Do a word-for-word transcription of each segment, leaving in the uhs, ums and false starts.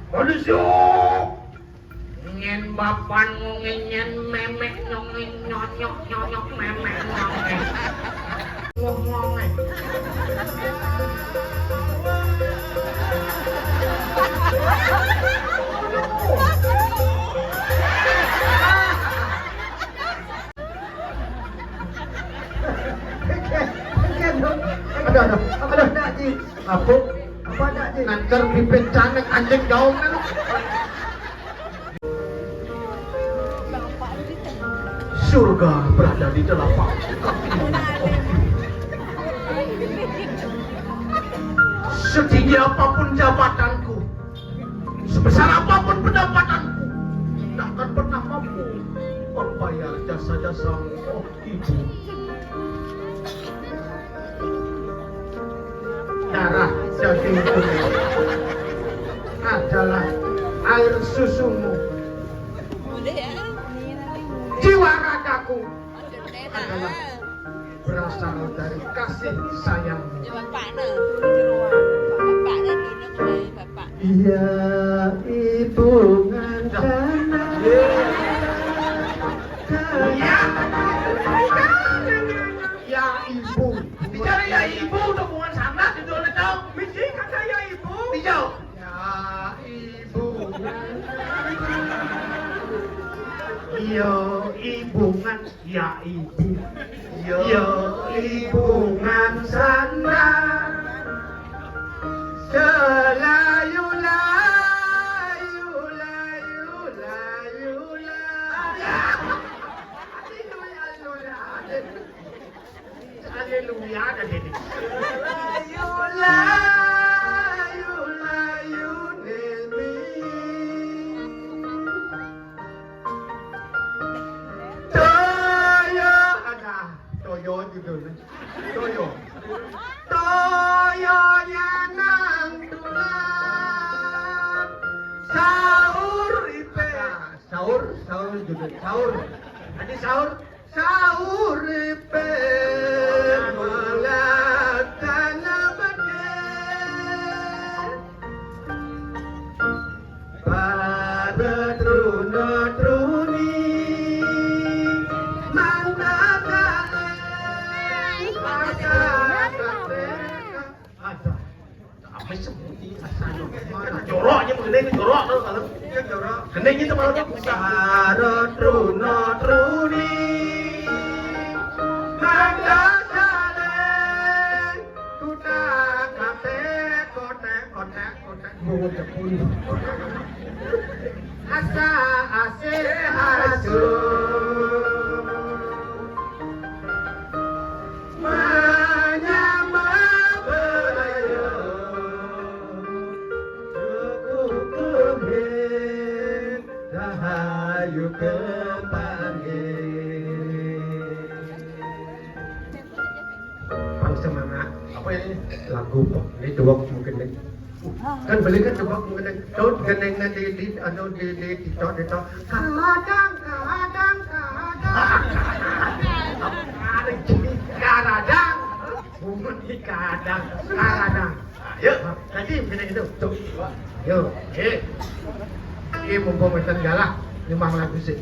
Polisi. Nyen bapan ngongin nyen memek nyongin nyonyok nyonyok memek ngongin. Ngomongin. Aduh, aduh, aduh, aduh, nak ji. Apa? Apa nak ji? Nanti bibit canek anjing gaung kan. Surga berada di telapak kaki. Setinggi apapun jabatanku, sebesar apapun pendapatanku, tidak akan pernah mampu membayar jasa-jasamu. Oh, Ibu. Darah dagingku adalah air susumu. Jiwa ragaku adalah berasal dari kasih sayangmu. Ya, bapaknya. Bapaknya dulu, bapaknya. Iya, ibu ngancana. Ya. Ya, ibu. Bicara ya, ibu, udah bukan sana, judulnya tahu. Mesti kata ya, ibu. Iya. Ya, ibu. Iya, ibu ngan. Ya, ibu. Iya, ibu ngan sana. Selayu, layu, layu, layu, layu. Haleluya, haleluya, haleluya. Haleluya, ada ini. Selayu, layu, layu, nemi. Toyo, ada. Toyo judulnya. Toyo. Toyo nyanang tulang. Sahur ipe. Nah, sahur, sahur judul. Sahur. Tadi sahur. Sahur ipe. Malah tanah beke. Para truna truni, mangkatane, mangkatane. Ada. Apa sembunyi asal mana? Jorok aja mengenai ini jorok tuh kalau. Iya, jorok. Kena gitu malah dia bisa. Para truna truni, mangkatane. Kutak katek kotek kotek kotek bungut jepun. Asa asih asu. Manyama belayo. Cukup tuhin rahayu kepanggih. Pang semangat. Apa ini? Lagu pop. Ini dewek mungkin nih. Kan beli kan dewek mungkin nih. Daun geneng nanti di anu di di di tok di tok. Kadang kadang kadang. Kadang kadang. Bungut di kadang kadang. Yuk, tadi mungkin itu. Tuh. Yuk. Eh. Ini mumpung wonten galah nyumbang lagu sih.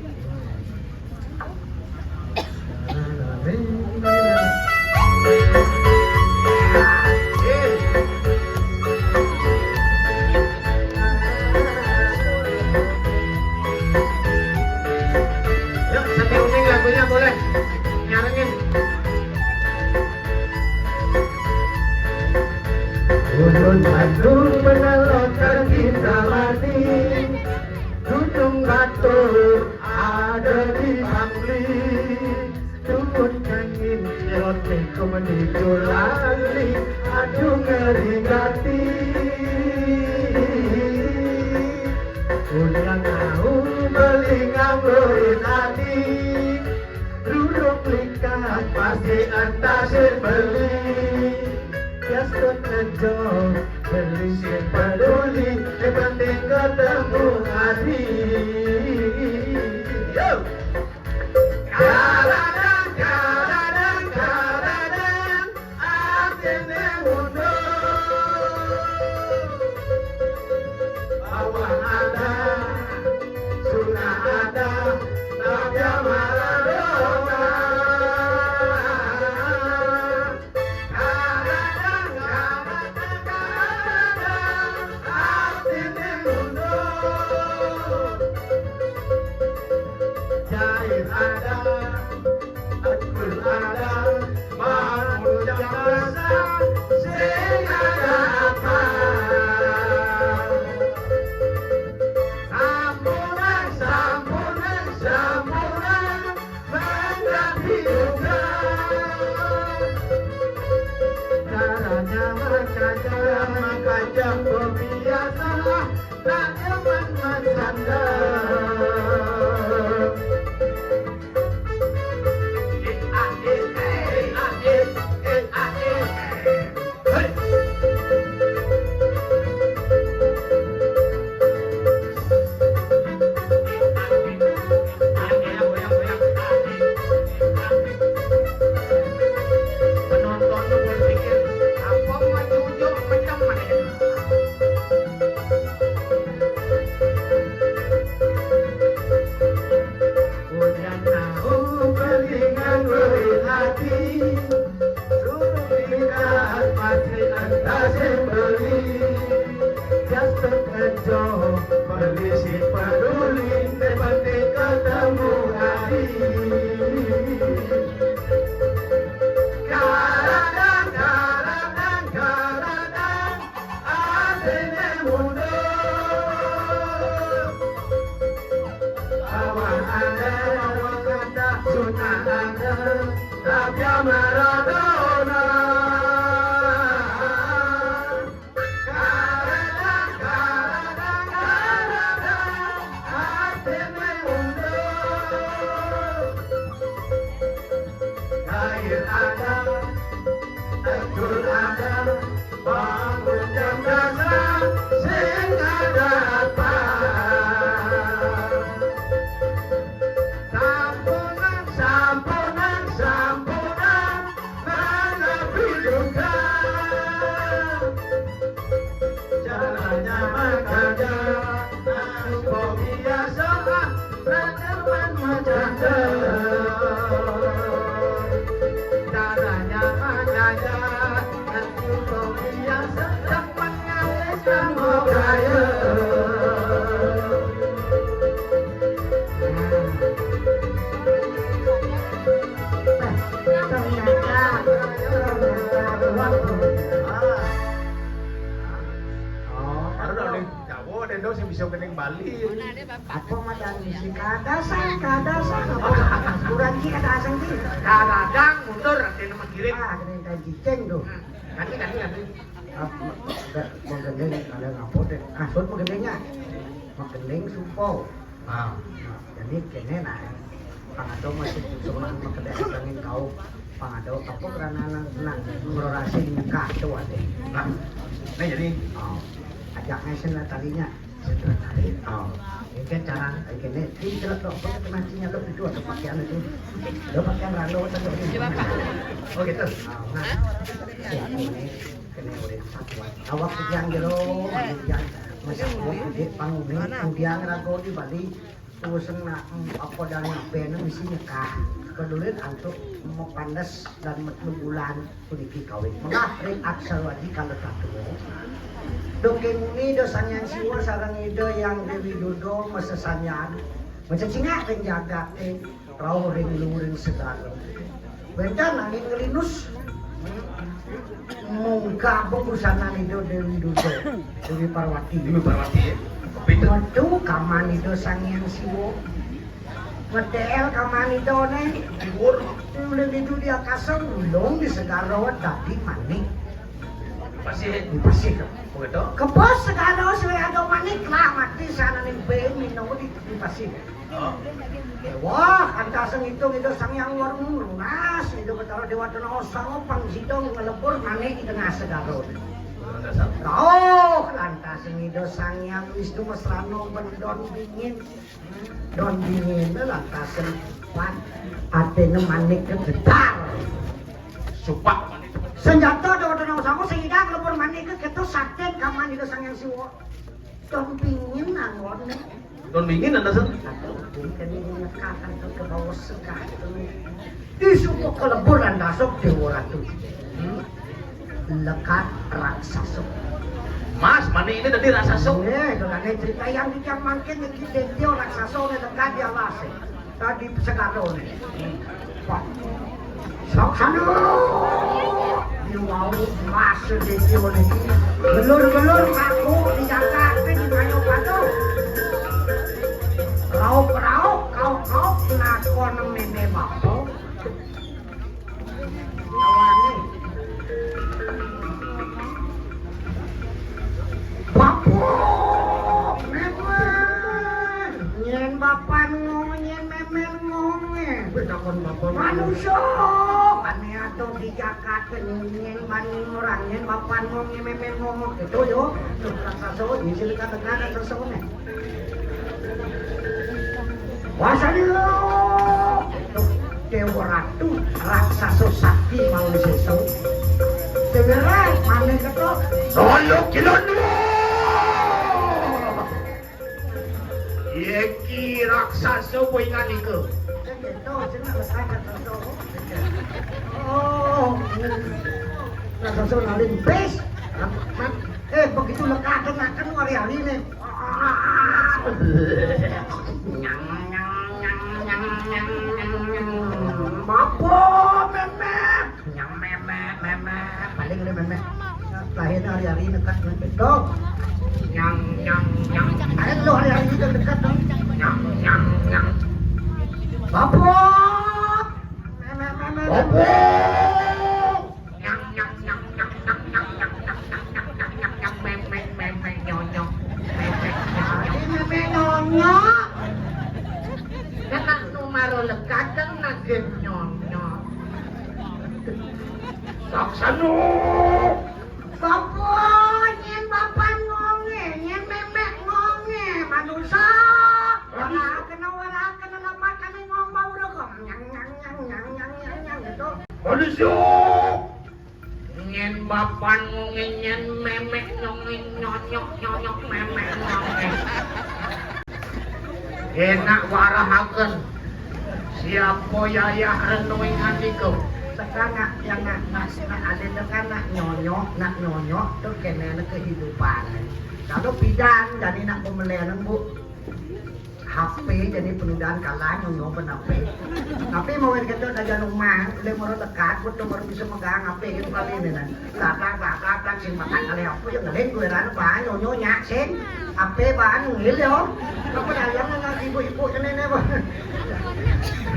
Yuk, sambil uning lagunya boleh nyarengin. Gunung Batur penelok tercinta mati. Gunung Batur ada di Bangli. Dumun kangin lote kumeni tulali. Aduh ngeri gati. Ulian mau beli nganggo tadi. Ruruk likat pasti entasir beli. Bias kerja beli sing peduli. Yang penting ketemu adi. Yo. Karadang, karadang, karadang. Atene mundur. Awak Ada, aku ada, bangun jam besar, sing ada apa? Sampunang, sampunang, sampunang, mendapi duka. Caranya makaja, makaja, biasalah, tak nyaman macanda. Penonton berpikir, apa maju jok macam mana? Udah tahu beli nganggur hati, suruh lihat mati entah sembeli. Just kerja beli si peduli, yang penting ketemu hari. Karadang, karadang, karadang. Atene mundur. Awak ada, awak ada, sunnah ada, tapi Maradona. Karadang, karadang, karadang, atene mundur. Air ada, tegur ada, bangun jam dasar, sing ada apa? Sampunang, sampunang, sampunang, mendapi duka. Caranya makaja, aku biasa, ragaman macanda. Caranya makaja, aku biasa, tak mengalihkan budaya. Ternyata, ternyata, luar biasa. Oh, baru dah boleh jawab, ada dong yang bisa kening Bali. Apa madan si kadasan, kadasan, apa? Kurang si kadasan ki. Kadang mundur, ada nama kirim. Ah, kena ikan cicing tu. Nanti, nanti, nanti. Ah, ma-, ma-, menggending, ada ngapa deh? Ah, sun menggendingnya. Menggending sumpau. Ah. Nah, jadi kene nah, pangado masuk seorang pekerja angin kau, pangado apa karena nang, nang berorasi nikah tu ada. Nah, ini jadi, oh, ajaknya sen lah tadinya. Sen lah tadi. Oh, ini kan cara, ini, ini celak dok, apa kena cinya dok itu ada pakaian itu. Ada pakaian rando kan dok ini. Oh, gitu. Oh, nah. Ya, ini. Kene urip sakuat. Awak kejang jero, kejang. Masak gua gede pangune, kudiang rago di Bali. Terus nak, mm, apa dan ngapain mesti nyekah. Pedulin antuk mau panas dan metu bulan puniki kawin. Mengah ring aksar waji kalau tak tuwo. Dongeng muni do Sang Hyang Siwa sareng Ida Hyang Dewi Durga masesanyan. Macam singak ring jagat, eh. Rauh ring luring segara. Bentan angin ngelinus. Munggah bebusanan Ida Dewi Durga, Dewi Parwati. Dewi Parwati, ya. Pinter. Metu kaman Ida Sang Hyang Siwa. Ngedel kaman Ida ne. Dhuwur. Ulun itu di akasa, ulung di segara dadi manik. Pasih. Di pasih. Begitu. Kebos segara suwe ada manik lah mati sana ning be mino di, di pasih. Oh. Wah, antaseng itu Ida Sang Hyang Wurung lunas, Ida Betara Dewa Tena Osang pang sida ngelebur manik di tengah segara. Dasar. Oh, lantaseng Ida Sang Hyang Wisnu Mesrana bendon dingin. Don dingin lantaseng pan atene manik getar. Supak. Senjata Dewa Tena Osang sing idang ngelebur manik keto saten kaman Ida Sang Hyang Siwa. Don dingin anggone. Don dingin anda sen. Aduh, ini kan ini nyekatan ke bawah segah. Isupu kelebur dan dasok Dewa Ratu. Hmm? Lekat raksasa. Mas, mani ini tadi raksasa. Eh, dengan cerita yang di yang mangkin iki dentio raksasa ne lekat di alas. Tadi segala nih. Sok sana. Di wau mas di sini. Belur-belur aku dijaga di kayu batu. Raup-raup, kau-kau, lakon mene bapak. Bapa, memen. Nyen bapan ngong, nyen memen ngong, eh. Wis takon bapa. Manusa, ane ato di jagat nyen bani orang, nyen bapan ngong, nyen memen ngong, gitu yo. Tuh, raksasa, isi dekat-dekat raksasa, nih. Wasana Dewa Ratu raksasa sakti mau sesa. Segera mane ketok. Solo kilon. Yeki raksasa boingan iku. Oh, raksasa laling pes. Eh, begitu lekatan akan hari-hari nih. Bapa, memek. Nyang memek, memek. Paling le memek. Lahirnya hari-hari dekat dengan betul. Nyang, nyang, nyang. Ayo lo hari-hari itu dekat dong. Nyang, nyang, nyang. Bapa. Memek, memek. Bapa. Nyang, nyang, nyang, nyang, nyang, nyang, nyang, nyang, nyang, nyang, nyang, nyang, memek, memek, nyonyok, memek, nyonyok. Adi memek nyonyok. Kena numaro lekateng nagen nyonyok. Saksano. Bapa, nyen bapan ngonge, nyen memek ngonge, manusa. Wara kena, wara kena lemak kena ngong bau rokok. Nyang, nyang, nyang, nyang, nyang, nyang, nyang, gitu. Manusia. Nyen bapan ngongin nyen memek nyongin nyonyok nyonyok memek ngongin. Enak warahaken. Siapa yayah renungan niku? Sekanak yang nak nak nak ada nak nak nyonyok nak nyonyok tuh kena kehidupan. Kalau pidan jadi nak pemelian bu. H P jadi penundaan kalah nyonyo pun H P. Tapi mau kita udah jalan rumah, udah mau dekat, betul baru bisa megang H P gitu kali ini kan. Kakak kakak kakak sing makan kali apa yang ngeling gue rana banyak nyonya sing H P bahan ngil yo. Apa dalam nggak ibu-ibu ini nih bang.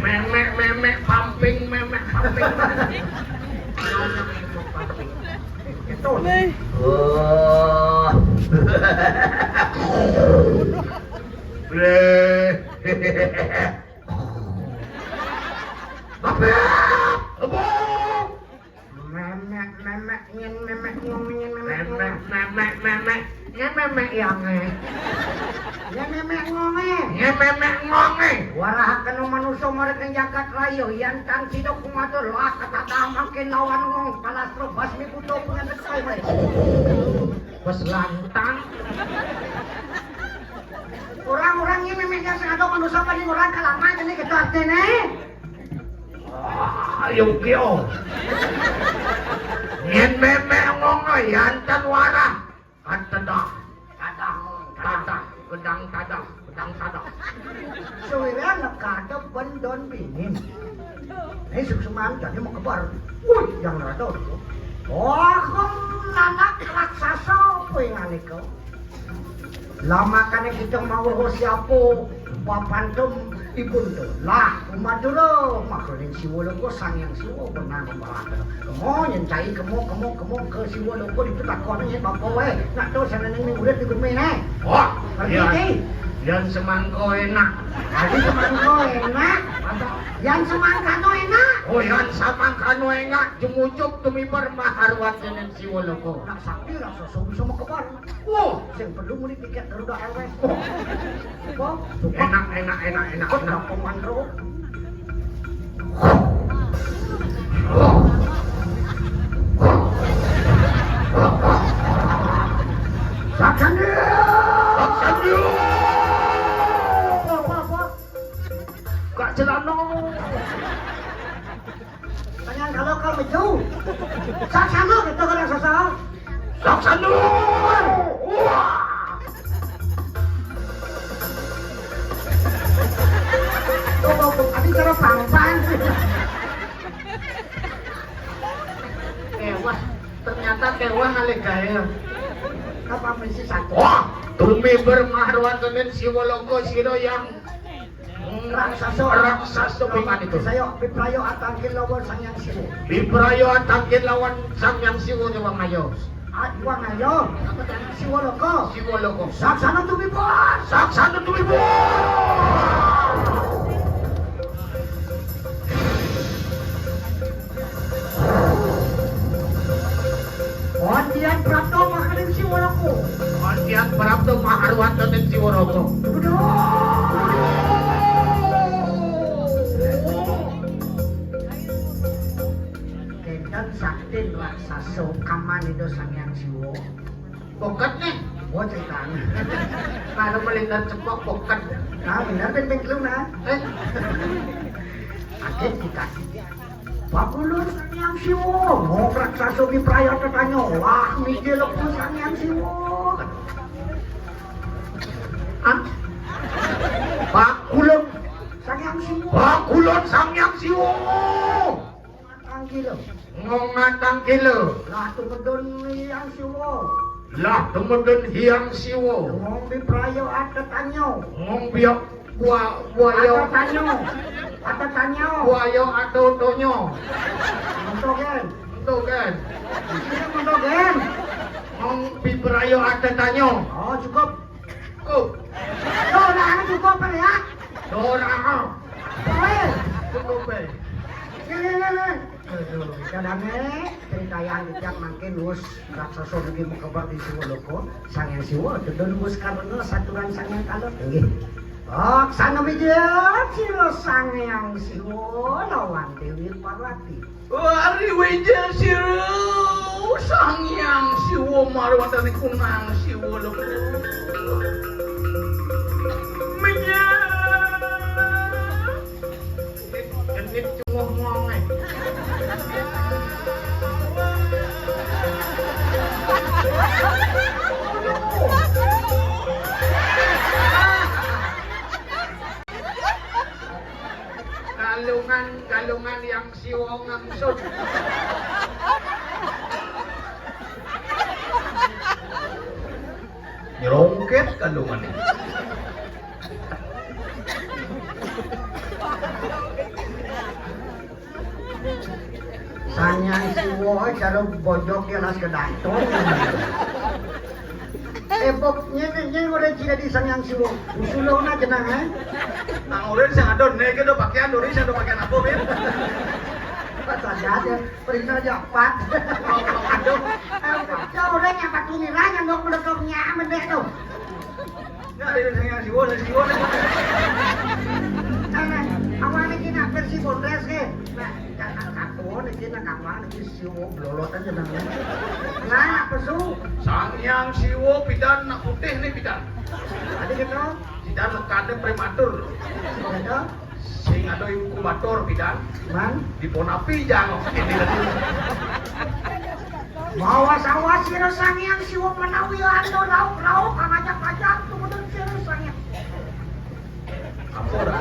Memek memek pumping memek pumping. Itu. Oh. Bleh. Apa? Apa? Memek, memek, nyen memek, ngomongin memek, memek, memek, memek, nyen memek yang eh. Nyen memek ngomong eh. Nyen memek ngomong eh. Warahaken manusa marang jagat raya, yan tan sida kumatur lah ketadah mangkin lawan ngong palastra basmi buta pengen dekai. Bes lantang. Orang-orang ini memang yang sengaja manusia paling orang kelamaan ini kita artinya. Ayo kio. Nyen memek ngong yantan warah. Kan tedah. Tadah. Tadah. Gedang tadah. Gedang tadah. Sewira nekada bendon binin. Ini sukseman jadi mau kebar. Wih, yang rada. Wah, lanak raksasa apa yang aneh kau? Lah makane kita mau siapa papantum ibun tu. Lah, Madura, makane Siwa Loko, Sang Hyang Siwa, benang pembalata. Kemo nyen cai, kemo, kemo, kemo ke Siwa Loko ditu takone nyen bapa wae. Nak to sana ning urip di gumine. Wah, ngerti iya. Ki? Yan semangko enak. Adi semangko enak. Masa? Yan semangkano enak. Oh, yan semangkano enak. Jumujuk tumibar maharwat denen Siwa Loko. Nak sakti raksasa bisa mekebar. Wah, sing perlu muni tiket Garuda Airways. Wah. Enak, enak, enak, enak, enak. Pemandu. Saksan dia. Saksan dia. Apa, apa, apa? Gak celana. Panjang kalau kau meju. Saksana kita kena sasa. Saksana. Wah. Coba Karo bangsan. Kewah, ternyata kewah alih gaé. Apa misi satu? Wah, tumiber maharwantening Siwa Loka sira yang raksasa, raksasa pingan itu. Saya piprayo atangkil lawan Sang Hyang Siwa. Piprayo atangkil lawan Sang Hyang Siwa, Dewa Mayo. Aduh, ayo. Siwa Loka. Siwa Loka. Saksana tumibur. Saksana tumibur. Antian prapta mahaning Siwa Loka. Antian prapta maharwantening Siwa Loka. Aduh. Kénten sakti raksasa kaman Ida Sang Hyang Siwa. Poket nih. Oh, ceritane. Kalau melintar cepok poket. Nah, bener ben ping telu, nah. Eh. Kaget kita. Bakulun Sang Hyang Siwa. Oh, raksasa miprayo tetanyo. Wah, mikir lebu Sang Hyang Siwa. Hah? Bakulun Sang Hyang Siwa. Bakulun Sang Hyang Siwa. Tangkila. Ngong tangkila. Lah tumedun Hyang Siwa. Lah tumedun Hyang Siwa. Ngong biprayo atetanyo. Ngong biak bua-, buayo. Atetanyo. Atetanyo. Buayo atetanyo. Mentogen. Mentogen. Iya, mentogen. Ngong biprayo atetanyo. Oh, cukup. Cukup. Doa cukup ya. Doa. Oke. Cukup, eh. Nih, nih, nih, nih. Aduh, kadangnya cerita yang tidak mungkin wis raksasa niki mengkebar di Siwa Loka, Sang Hyang Siwa, dedon wis karena saturan Sang Hyang Kala. Nggih. Oh, sana mijil, sira Sang Hyang Siwa lawan Dewi Parwati. Ari wija sira Sang Hyang Siwa marwatane kunang Siwa lho. Menyang. Genit cunguh monge. Kalungan, kalungan yang siwong angsut. Nyelongket kalungan. Sang Hyang Siwa karo bojok ya las kedaton. Eh, Bob, nyene, nyene udah jadi Sang Hyang Siwa. Usulona jenang, eh? Nang urin sing adon, nek do pakaian, urin sing do pakaian apa, Bin? Pas aja, perintah aja, Pak. Aduh. Eh, udah, udah, udah, nyapa tuh, Mira, yang dok meledoknya, mendek tuh. Nah, dari Sang Hyang Siwa, dari Siwa, nih. Eh, awalnya kita versi Bondres, ke. Nah, jangan satu, nih, kita kamar, nih, Siwa blolotan jenengnya. Lah, apa su? Sang Hyang Siwa pidan nak putih nih pidan. Tadi gitu. Pidan lekade prematur. Gitu. Sing ada inkubator pidan. Man? Di Ponapi jang. Mawas-awas sira Sang Hyang Siwa menawi anda rauk-rauk ngajak-ajak kemudian sira Sang Hyang. Apa ora?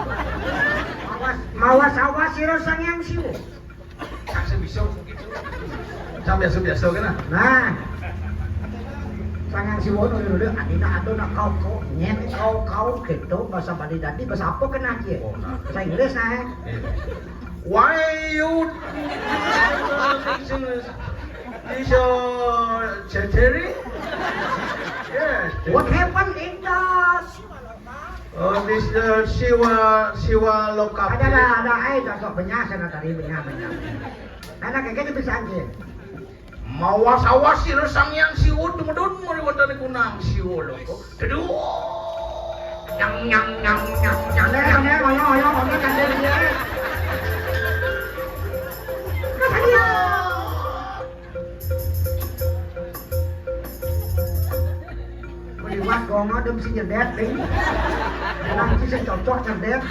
Mawas, mawas-awas sira Sang Hyang Siwa. Sak sebisa mungkin. Sak biasa-biasa kan, ah? Nah. Sang Hyang Siwa nulis dulu, adina ado nak kau kau, nyen kau kau gitu, bahasa Bali tadi, bahasa apa kena aja? Oh, nah. Bahasa Inggris, nah. Iya. Why you this uh, Cherry? Yes. What happened in the Oh, this uh, Siwa Siwa Loka. Ada, ada, ada, eh, tak sok benyah sana tadi, benyah, benyah. Anak kayak gini bisa anjir. Mawas-awas sira Sang Hyang Siwa tumedun mari wetane kunang Siwa Loka. Aduh. Nyang nyang nyang nyang nyang. Bener, nyang. Bener, ayo, ayo, bener, kan dia, dia. Liwat gono dem si nyedet, Ding. Nang si sing cocok nyedet.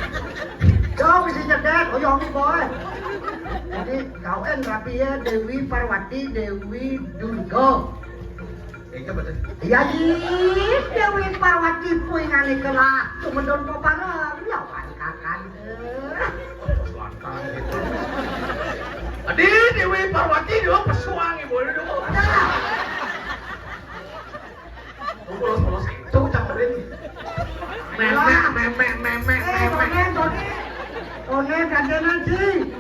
Cok si nyedet, oh, ya, Boy. Jadi, kawin rapi ya, Dewi Parwati, Dewi Durga. Iya, Ji. Dewi Parwati puingane kelah, tumedon pepareng, lawan kakande. Adi Dewi Parwati dia pesuang ibu dia. Polos-polos itu cangkerin. Memek, memek, memek, eh, memek. Koné, koné. Koné, gandénan, Ji.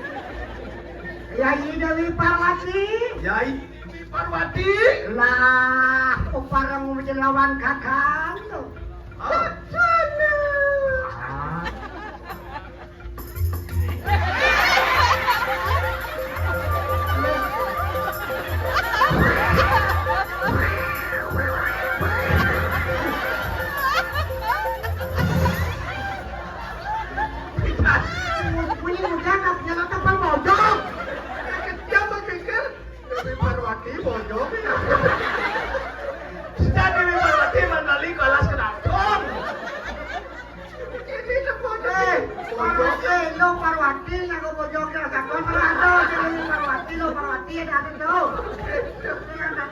Yai Dewi Parwati. Yai Dewi Parwati. Lah, uparang menjadi lawan kakang tuh. Ah. Ah. Bunyi udah nggak punya nonton Bang Bodong. Kejam berpikir. Dewi Parwati bojog. Sejak Dewi Parwati mandali kelas kedaton. Ini sebuah eh, Parwati, lo Parwati ngaku bojog kelas kedaton, Parwati, Dewi Parwati, lo Parwati ada ada tuh.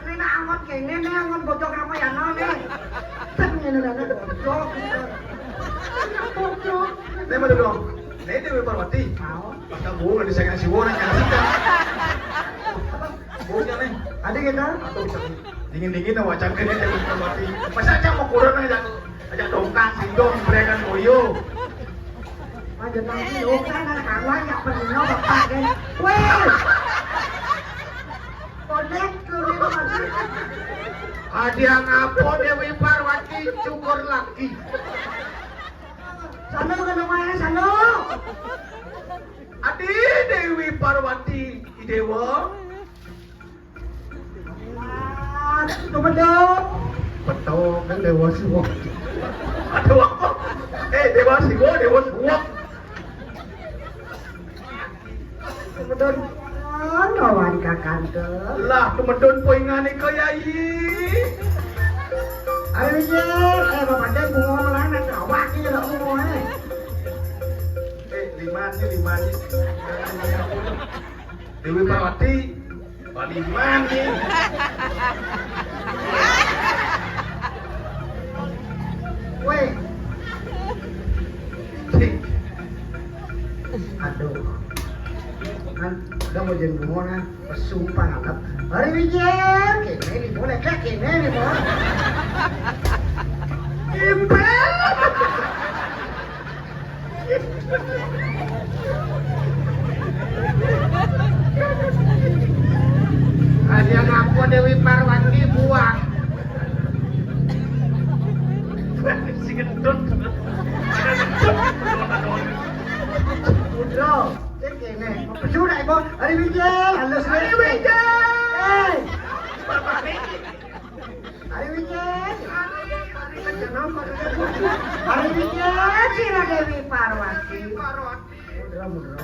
Ini nak angkot kene nih, angkot bojog apa ya no nih? Tapi ini ada bojog. Bojog. Ini mana dong? Nah, ini Dewi Parwati. Mau. Mata gua di sana si Wona nyari. Gua nih. Ada kita? Atau bisa dingin-dingin wacan ke dia Dewi Parwati. Masa aja mau kurang aja aja dongkang sindong prekan boyo. Aja nanti dongkang anak kawan yang penuh bapak deh. Weh. Konek kulit masih. Ada yang apa Dewi Parwati cukur lagi. Sano kena main sano. Adi Dewi Parwati Idewa. Kebedo. Betul kan Dewa Siwa. Aduh apa? Eh Dewa Siwa, Dewa Siwa. Kemedon lawan kakante. Lah kemedon poingane kaya iki. Ayo ye, eh bapak den bunga melanat awak iki lho bunga eh. Eh lima iki lima iki. Dewi Parwati, Bali mani. Weh. Cik. Aduh. Kan udah mau jadi bunga nah, pesumpah nganggap. Hari Wijil, kene nih boleh kak kene nih boleh. Impel. Ada apa Dewi Parwati buang. Si gendut. Putra, cek ini. Pesudah ibu. Hari Wijil, halus. Hari Wijil. Eh. Ari Wijil. Ari Wijil, Sira Dewi Parwati. Mudra, mudra.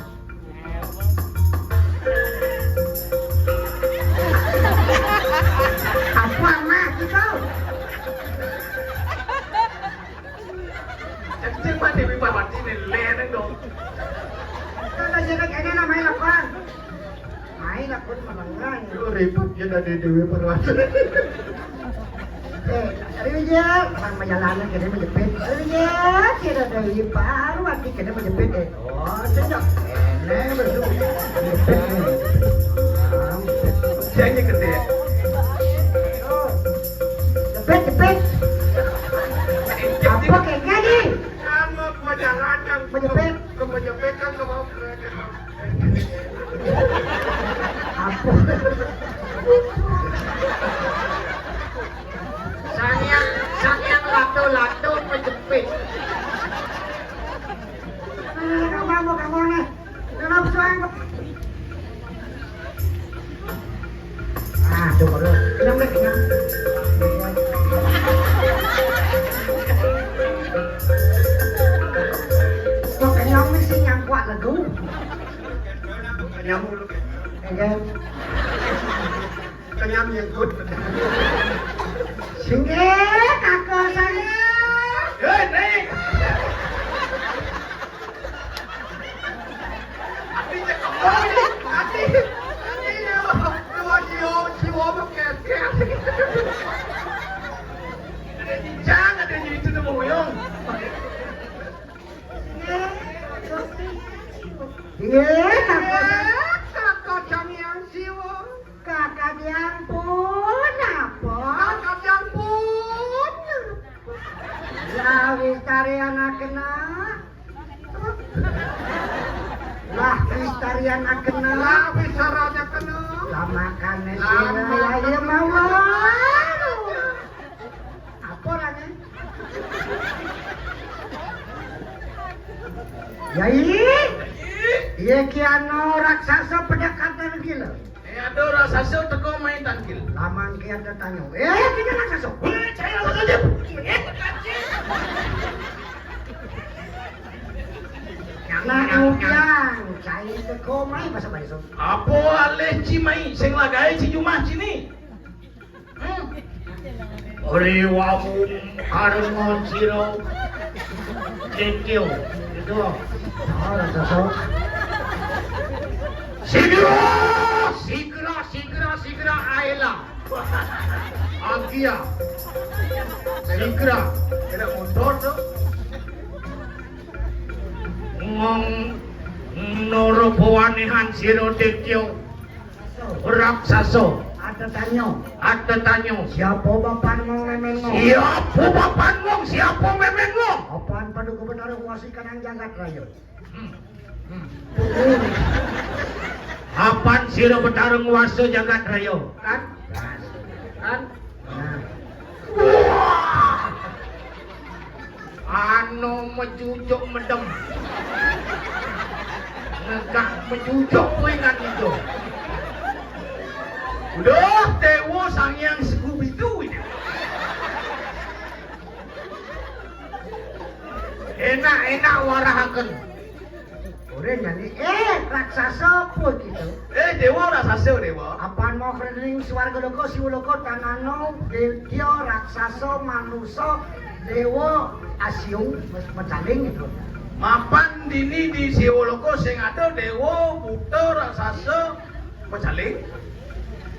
Apa mah kita? Cek mah Dewi Parwati nih, leren dong. Kita jadi kayaknya namanya apa? Main aku di Malangan. Lu ribut ya dari Dewi Perwati. Eh, Dewi Jel, orang perjalanan gini menjepit. Dewi Jel, kira Dewi Perwati gini menjepit eh. Oh, cocok. Ini betul. Menjepit nih. Jangan gede. Oh. Jepit, jepit. Apa kayaknya nih? Sama perjalanan. Menjepit. Ke menjepit kan ke bawah. Apa? Sangyang, sangyang lato-lato pejepit. Nah, kamu mau, kamu nih. Kenapa sayang? Ah, tuh baru. Kenyang deh, kenyang. Kok kenyang nih sih nyangkut lagi? Kenyang dulu. Enggak. Kenyang nyangkut. Sini, kakak saya. Hei, naik. Ati cek kembali. Ati. Ati, ya. Dua sio, sio pakai. Ada cincang, ada itu tuh mau. Ini Eh, kakak. Eh, kakak Sang Hyang Siwa. Kakak Hyang pun apa? Kakak Hyang pun apa? Lah, wis tarian kena. Lah, wis tarian kena. Lah, wis tarian kena. Lah, makane sira ya mawon. Apa orangnya? Ya, iya. Iya, ki anu raksasa pendekatan gila. Eh, ada raksasa teko main tangkil. Lamang ki ada tanyo. Eh, kita raksasa. Weh, saya raksasa. Eh, Anak Ujang, cai teko mai bahasa Bali, so. Apa alih ci mai sing lagai ci jumah cini? Hmm. Ori wamu karengon siro. Cekil. Itu. Oh, raksasa. Sigra, sigra, sigra, sigra, aela. Agia. Sigra. Kena motor tu. Ngong noro pawanehan sira Detya raksasa. Ada tanyo. Ada tanyo. Siapa bapan ngong memen ngong? Siapa bapan ngong? Siapa memen ngong? Apan Paduka Betara kuasi kanang jagat raya. Hmm. Hmm. Apan sira Betara nguasa jagat raya, kan? Kan? Nah. Wah! Anu mejujuk medem. Negak mejujuk kuwi kan itu. Udah, Dewa Sang Hyang Scooby-Doo ini. Enak-enak warahaken. Ora nyani, eh, raksasa apa gitu? Eh, dewa raksasa, dewa. Apan mau kerening swarga loka, siwa loka, tanano, detya, raksasa, manusa, dewa, asiung, mes-, mecaling gitu. Mapan dini di siwa loka sing ada dewa, buta, raksasa, mecaling.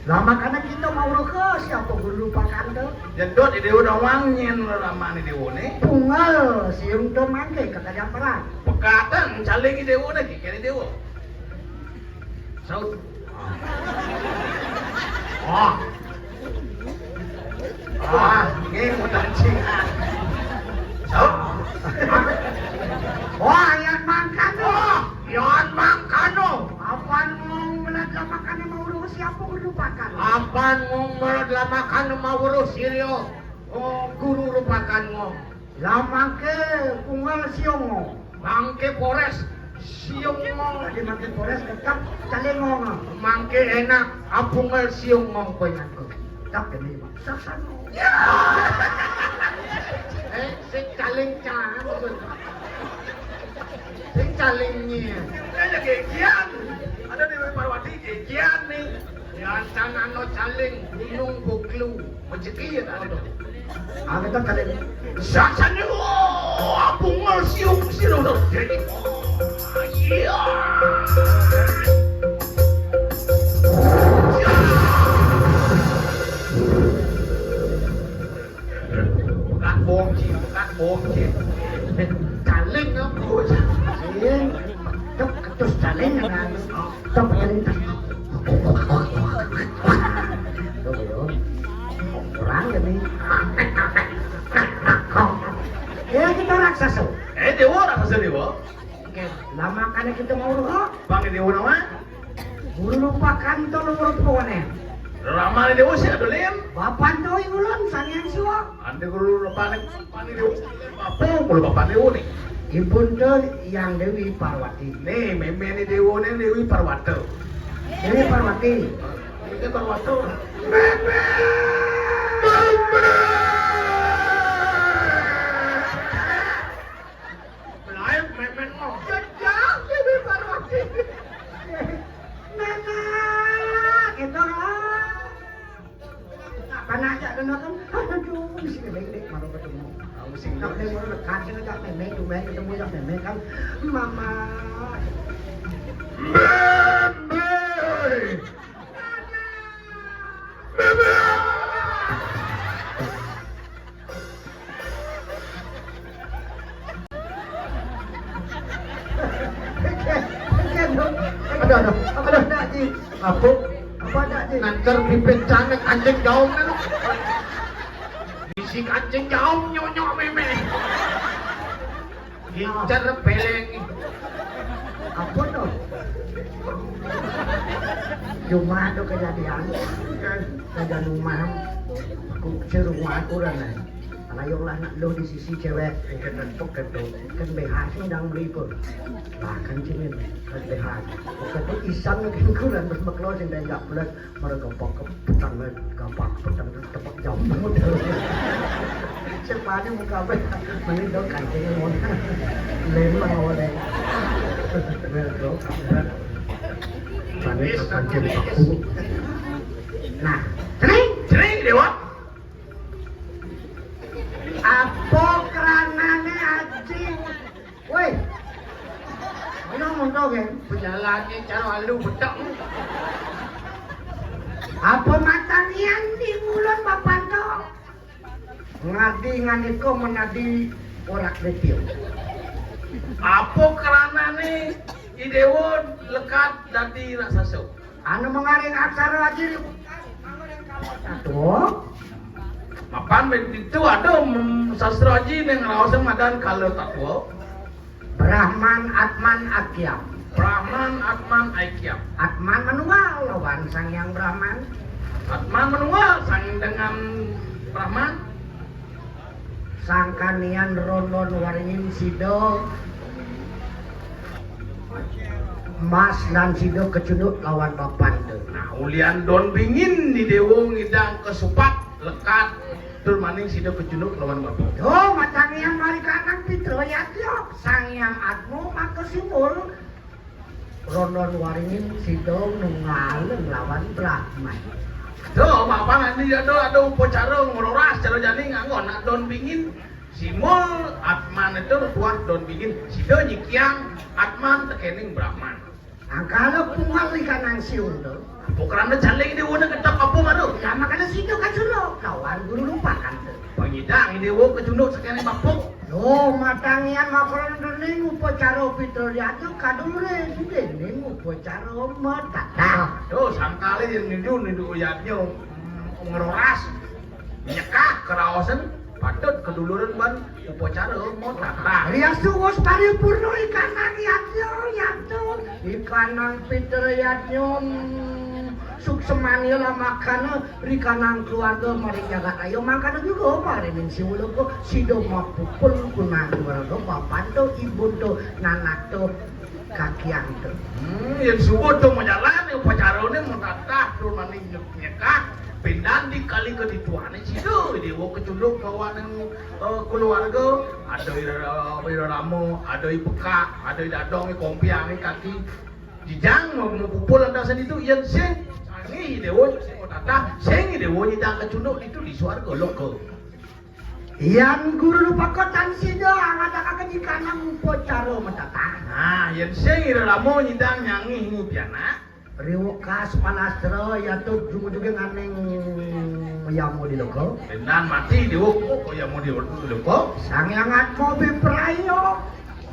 Lah, makane kita mau ke siapa guru pakan tu? Jedot di dewa doang nyen ramane dewane. Tunggal siung tu mangke ke kajang perang. Pekatan caling di dewa lagi kene dewa. Saut. Wah. Wah, ini mau tancing. Saut. Wah, yang makan. Wah. Yan mangkano. Apan ngong melad lamakane mau urus siapa guru pakan? Apan ngong melad lamakane mau urus sirio. Oh, guru rupakan ngong. Lamake pungal siong ngong. Mangke pores siong ngong. Tadi mangke pores tetap cale ngong. Mangke enak apungal siong ngong koinanku. Tetap demi bangsa sano. Ya. Eh, sing caling cang. Sing caling nyi. Kaya gegian. Ada Dewi Parwati gegian nih. Ya, can ano caling Gunung Buklu. Rezeki ya tak ada. Ame tak caling. Sasane, oh, aku ngel siung sira to. Jadi, oh, iya. Pekat bongci, pekat bongci. Caling apa? Sing, tok ketus caling kan. Tok caling. Tuh, yo. Orang ya nih. Ya, kita raksasa. Eh, dewa raksasa dewa. Oke, lama kan kita mau roh. Bang dewa nama? Guru lupakan to nomor pokoknya. Ramane dewa sih ada lem. Bapan to ulun Sang Hyang Siwa. Ande guru lupane pani dewa. Apa mulu bapan dewa nih? Ipun to Hyang Dewi Parwati. Nih, memene dewa nih Dewi Parwata. Dewi Parwati. Dewi Parwata. Meme. Meme. Lain memen ngong. Jejak Dewi Parwati. Nana, gitu lah. Apa nanya dulu kan? Aduh, di sini baik-baik malu ketemu. Kamu sing tak boleh mau dekat sih, ajak meme, tuh meme ketemu ajak meme kan. Mama. Meme. Aduh, aduh, nak ji. Apa? Apa nak ji? Nganter pipit cangkang kancing jaum kan? Isi kancing jaum nyonyok meme. Incer peleng. Apa tu? Cuma tu kejadian. Kejadian rumah. Aku seru aku dah naik. Alayong lah nak lo di sisi cewek. Kan tentu kan tu. Kan B H sih dang beli pun. Lah kan cingin kan B H. Bukan tu isang kan kurang terus maklo sing dah enggak pulas. Mara gapak petang, gapak petang tepuk jam model. Sepadi muka apa? Mending dong kancing model. Lemah oleh. Mending kancing paku. Nah, cering, cering dewa. Apa keranane aji? Woi. Ono monto ke? Pejalane cara alu betok. Apa matang ian di ngulon bapanto? Ngadi nganiko menadi orak detail. Apa keranane idewo lekat dadi raksasa? Anu mengaring aksara aji. Tuh. Mapan itu ada sastra aji yang rawasan madan kala tatwa. Brahman Atman Akyam. Brahman Atman Aikyam. Atman menunggal lawan Sang Yang Brahman. Atman menunggal sang dengan Brahman. Sangkanian ronon waringin sida Mas lan sida kecunduk lawan bapan tu. Nah, ulian don bingin ni dewa ngidang kesupak lekat tur maning sida kecunduk lawan bapan. Yo, matangian mari kanang pitra yatya, Sang Yang Atma maka simbol ronon waringin sida nunggal lawan Brahman. Do, mapan andi ada ada upacara ngororas cara jani nganggo nak don bingin. Simbol Atman itu tuah don bingin. Sida nyikiang Atman tekening Brahman. Angkala pungal ikan nang siung tu. Apa kerana caling dia warna ketap apa maru? Ya makana sida kacunduk lawan guru lupakan tu. Pengidang ini wo kecunduk sekali mapuk. Yo matangian makaron dening upacara pitra diatur kadure dening upacara matatah. Tuh sangkali yang nindu nindu yadnya ngeroras nyekah keraosan patut keduluran ban upacara matatah. Riasu wis paripurna ikanang yadnya yadnya ikanang pitra yadnya suksemanya lah makana rikanang keluarga mari jagat ayo mangkana juga mari ning siwuluku sida mapupul kunang keluarga bapanto ibunto nanakto kakiangto. Hmm, yang subuh tu majalan upacarane matatah tur maning nyekah pindan di kali kedituane sida dewa kecunduk kawaning eh, keluarga ada ira ira rama ada i pekak ada i dadong i kompiang i kaki jijang mau pupul lantasan itu yang sing sangi dewa sing matatah sing dewa nyidang kecunduk itu di swarga loka. Yang guru lupa kotan sida angataka kejikanang upacara matatah. Nah, yang sing ira rama nyidang nyangih ni pianak. Riwukas palastra yatut jumujuging aning yamo di loka. Pindan mati diwuk kok yamo di loka. Sang Yang Atma bipraya.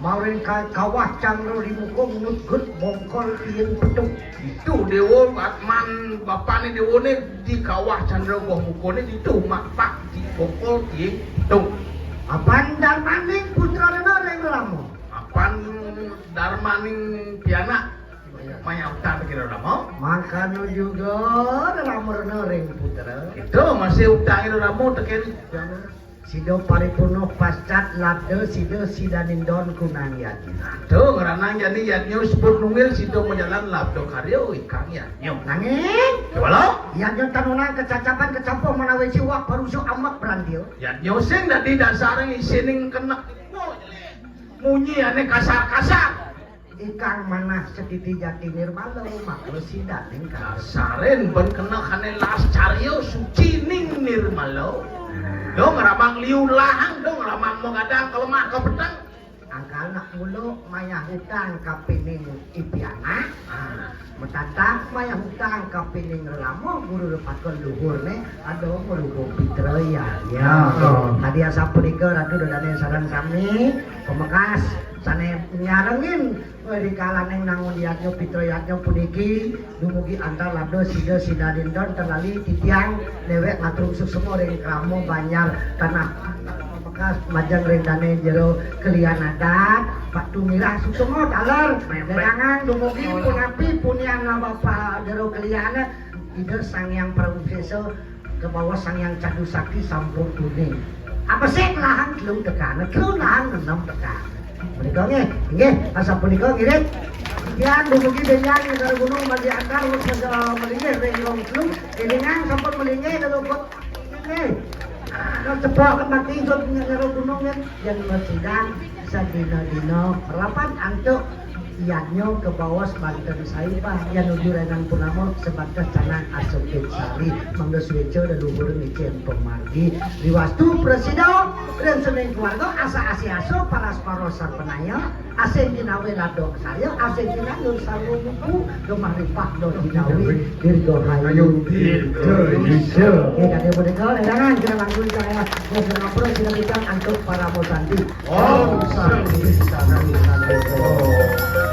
Mauring ka kawah candra di muka ngut-gut bongkol tiing petung. Itu dewa Atman bapane dewane di kawah candra goh mukane ditu makpak di bongkol tiing petung. Apan darmaning putra rena ring lama. Apan darmaning pianak maya utang kira lama. Mangkano juga lama rena ring putra. Itu masih utang kira lama tekeri. Sida paripurna pascat labda sida sidaning don kunang yadnya. Tuh, ngeranang jani yadnya sebut nungil sida majalan labda karya ikang yadnya. Nanging, kewala? Yadnya tanunang kecacapan kecampuh manawi siwak parusa ambek brantil. Yadnya sing dadi dasare isining kenek. Munyi ane kasar-kasar. Ikang manah setiti jati nirmala makna sidaning kasar. Saren ben kena kane las carya suci ning nirmala. Dong ramang liu lahang dong ramang magadang kelemah ke peteng. Angkal Anak mula mayah utang kapining ipianak. Ah, matatah mayah utang kapining rerama, guru repakon luhurné, ada merubung pitra yadnya. Ya. Hadiah sapunika Ratu Dodane sareng sami, pamekas sané nyarengin rikalaning nangun yadnya pitra yadnya puniki dumugi antar labda sida sida dindon terlali titiang newek matur suksma ring krama banjar tanah bekas majeng ring dane jero kelian adat Pak Tumirah suksma taler. Memang. Dedangan dumugi punapi punian Bapak jero kelian Ida Sang Hyang Prabu Sesa ke bawah Sang Hyang Cadu Sakti sampun kuning. Apa sih lahang telu tekan, telu lahang enam tekan. Menika nggih, nggih, asapunika ngirit. Tiang dumugi benjang negara gunung mandi antar wis melinggih ring rong telu. Kelingan sampun melinggih lelukut. Nggih. Ada cepok mati sut negara gunung kan. Yang mesidang sadina-dina rapat antuk yadnya ke bawah sebanten saiba yang nuju renang purnama sebatas canang asukit sari mangga sueca leluhur ngicen pemargi riwastu presida dan sening keluarga asa asi aso paras paros sarpenaya asing kinawe ladok saya asing kinangun sarwa muku gemah ripak do kinawe dirgahayu Indonesia. Oke, kade bodeka ledangan kena bangun saya. Kena ngapura kena bidang antuk para mosanti. Om Santi Santi Santi Om.